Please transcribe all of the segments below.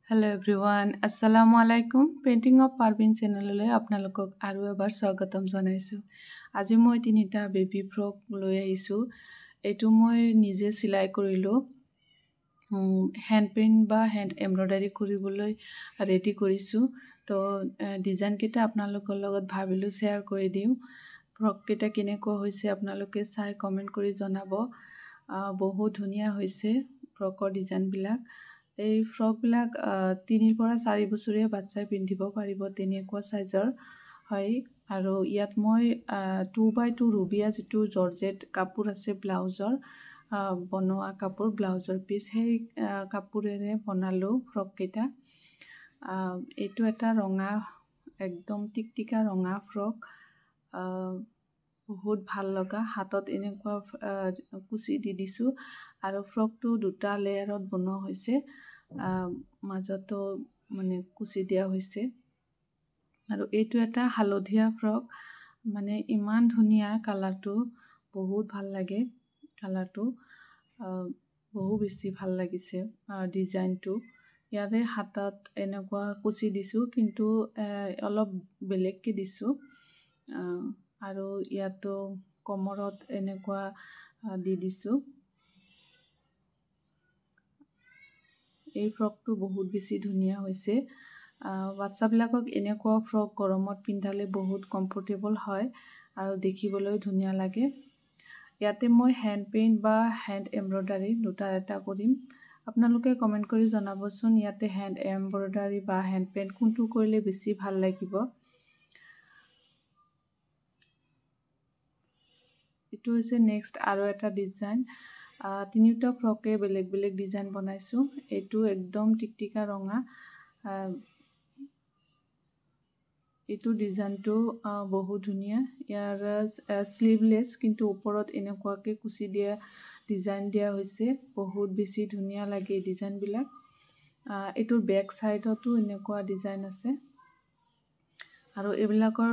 Hello' everyone, আসসালামু আলাইকুম। Painting of Parveen চেনেললৈ আপোনালোকক আৰু এবাৰ স্বাগতম জনাইছোঁ। আজি মই তিনিটা বেবী ফ্ৰক লৈ আহিছোঁ। এইটো মই নিজে চিলাই কৰিলোঁ, হেণ্ড পেইণ্ট বা হেণ্ড এমব্ৰইডাৰী কৰিবলৈ ৰেডি কৰিছোঁ। তো ডিজাইনকেইটা আপোনালোকৰ লগত ভাবিলোঁ শ্বেয়াৰ কৰি দিওঁ। ফ্ৰককেইটা কেনেকুৱা হৈছে আপোনালোকে চাই কমেণ্ট কৰি জনাব। বহুত ধুনীয়া হৈছে ফ্ৰকৰ ডিজাইনবিলাক। এই ফ্ৰকবিলাক 3ৰ পৰা 4 বছৰীয়া বাচ্ছাই পিন্ধিব পাৰিব, তেনেকুৱা চাইজৰ হয়। আৰু ইয়াত মই 2x2 ৰুবিয়া যিটো জৰ্জেট কাপোৰ আছে, ব্লাউজৰ বনোৱা কাপোৰ, ব্লাউজৰ পিচ, সেই কাপোৰেৰে বনালোঁ ফ্ৰককেইটা। এইটো এটা ৰঙা, একদম টিকটিকা ৰঙা ফ্ৰক, বহুত ভাল লগা। হাতত এনেকুৱা কুচি দি দিছোঁ আৰু ফ্ৰকটো দুটা লেয়াৰত বনোৱা হৈছে, মাজতো মানে কুচি দিয়া হৈছে। আৰু এইটো এটা হালধীয়া ফ্ৰক, মানে ইমান ধুনীয়া কালাৰটো, বহুত ভাল লাগে কালাৰটো, বহু বেছি ভাল লাগিছে ডিজাইনটো। ইয়াৰে হাতত এনেকুৱা কুচি দিছোঁ, কিন্তু অলপ বেলেগকৈ দিছোঁ। আৰু ইয়াতো কমৰত এনেকুৱা দি দিছোঁ। এই ফ্ৰকটো বহুত বেছি ধুনীয়া হৈছে। বাচ্ছাবিলাকক এনেকুৱা ফ্ৰক গৰমত পিন্ধালে বহুত কমফৰ্টেবল হয় আৰু দেখিবলৈও ধুনীয়া লাগে। ইয়াতে মই হেণ্ড পেইণ্ট বা হেণ্ড এমব্ৰইডাৰী দুটাৰ এটা কৰিম। আপোনালোকে কমেণ্ট কৰি জনাবচোন ইয়াতে হেণ্ড এমব্ৰইডাৰী বা হেণ্ড পেইণ্ট কোনটো কৰিলে বেছি ভাল লাগিব। এইটো হৈছে নেক্সট আৰু এটা ডিজাইন। তিনিওটা ফ্ৰকে বেলেগ বেলেগ ডিজাইন বনাইছোঁ। এইটো একদম টিকটিকা ৰঙা, এইটো ডিজাইনটো বহুত ধুনীয়া। ইয়াৰ শ্লিভলেছ, কিন্তু ওপৰত এনেকুৱাকৈ কুচি দিয়া ডিজাইন দিয়া হৈছে, বহুত বেছি ধুনীয়া লাগে এই ডিজাইনবিলাক। এইটোৰ বেক চাইডতো এনেকুৱা ডিজাইন আছে। আৰু এইবিলাকৰ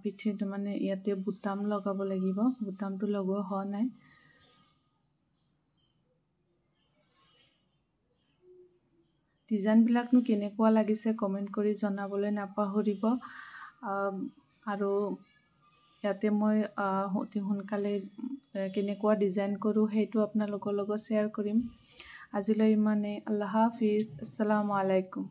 পিঠিত মানে ইয়াতে বুটাম লগাব লাগিব, বুটামটো লগোৱা হোৱা নাই। ডিজাইনবিলাকনো কেনেকুৱা লাগিছে কমেণ্ট কৰি জনাবলৈ নাপাহৰিব। আৰু ইয়াতে মই অতি সোনকালে কেনেকুৱা ডিজাইন কৰোঁ সেইটো আপোনালোকৰ লগত শ্বেয়াৰ কৰিম। আজিলৈ ইমানেই। আল্লাহ হাফিজ। আসসালামু আলাইকুম।